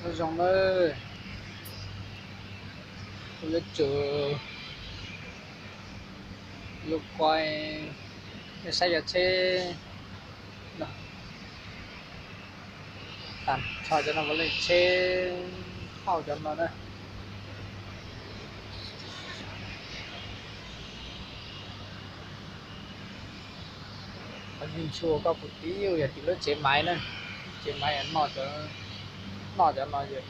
Nyob zoo nawb, kuv yuav tsum yuav kuv saib cov tsheb no, tag nrho cov no puav leej tsheb thauj cov no na. Qhov ntsuag koj puv tib yog tim lub tsev maiv na, tsev maiv noj cov, noj cov no yog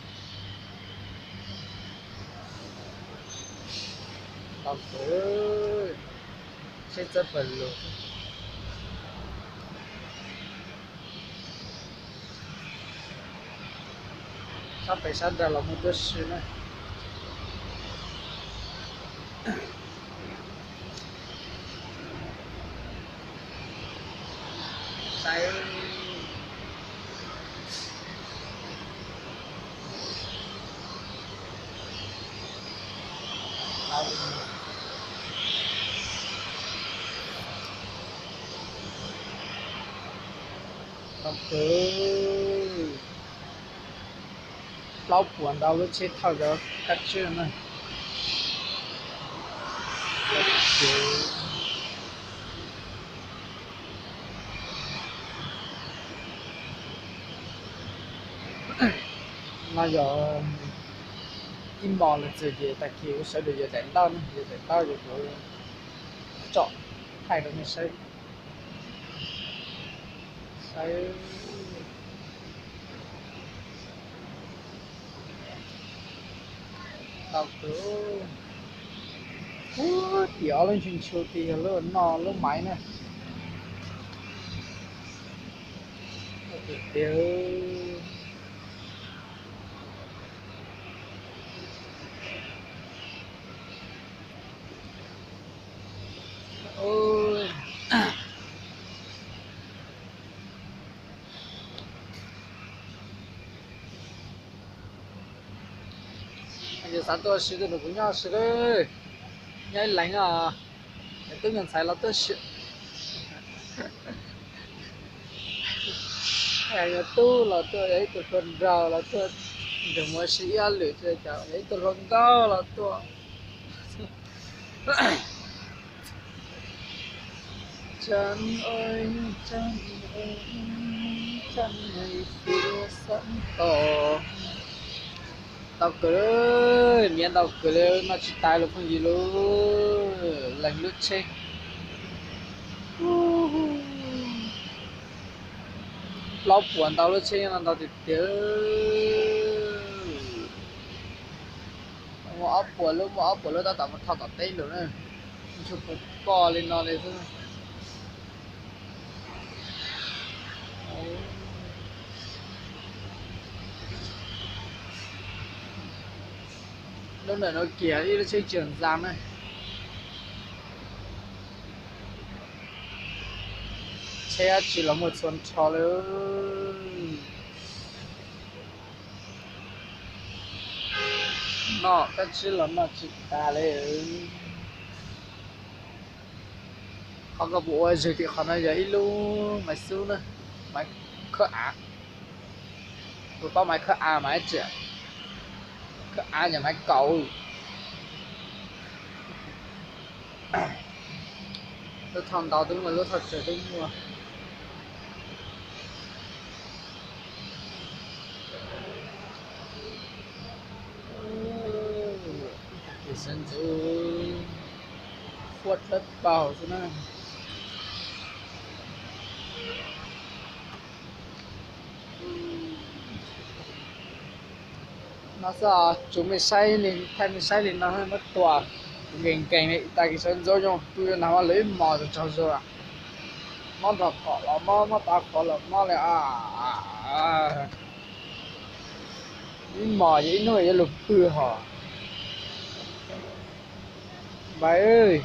ntau kawg, seb txawb pawg lug. Sab pem sab nrag los muaj tuab si na. Saib, ntau kawg, plaub puas ntau lub tsheb thauj cov kab tswb na. No yog ib hmos lawm txog ces tag kis kuv sawv daws yuav daim ntaub, yuav daim ntaub ces kuv tsom thaij rau nej saib. Saib, ntau kawg, ub, tim ob lub ntshua ntshua tid yog lub noj lub maiv na. Tiag tiag. Yog xav tuaj ua si tuaj nrog kuv nyob ua si, nyob ib leeg os. Yog tub nyuag ntxhais los tuaj ua si, yog tub los tuaj, yog ib tug hluas nraug los tuaj, nrog mus ua si ib ob lwm, yog ib tug hluas nkauj los tuaj. Ntau kawg, niam ntau kawg li, noj tsis tas li phooj ywg lauj, leeg lub tsheb. Plaub puas ntau lub tsheb nyob no ntau tiag tiag. Muaj ob puas lub, muaj ob puas lub tab tom mus thauj tom teb lawm na. Ntshua puv poj li no li xwb. Lub ntawm no kiag ib lub tsheb tsis ntxa na. Tsheb dab tsi los muaj txhua nrho li. Noj dab tsi los noj tsis tas li. Qhov koj puas ua zwg tim qhov no yog ib lub maiv xub na, maiv khawb av. Puas paub maiv khawb av mas ib tsi? Khawb av yog maiv kaus. Lub thauj ntau twb muaj, lub thauj tsawg twb muaj. Sawv ntxov fuab dawb paug xwb na. No xwb, tsuas mej saib li, thaij mej saib li no muab tua, kuv nkees nkees li, tag kis sawv ntxov zoo, kuj yuav nag hmo lawv ib hmos tsaug zog, mob nrog kom los mob, mob tav qhov los mob li. Ib hmos yog ib hnub yuav luag pw hos. Npawg,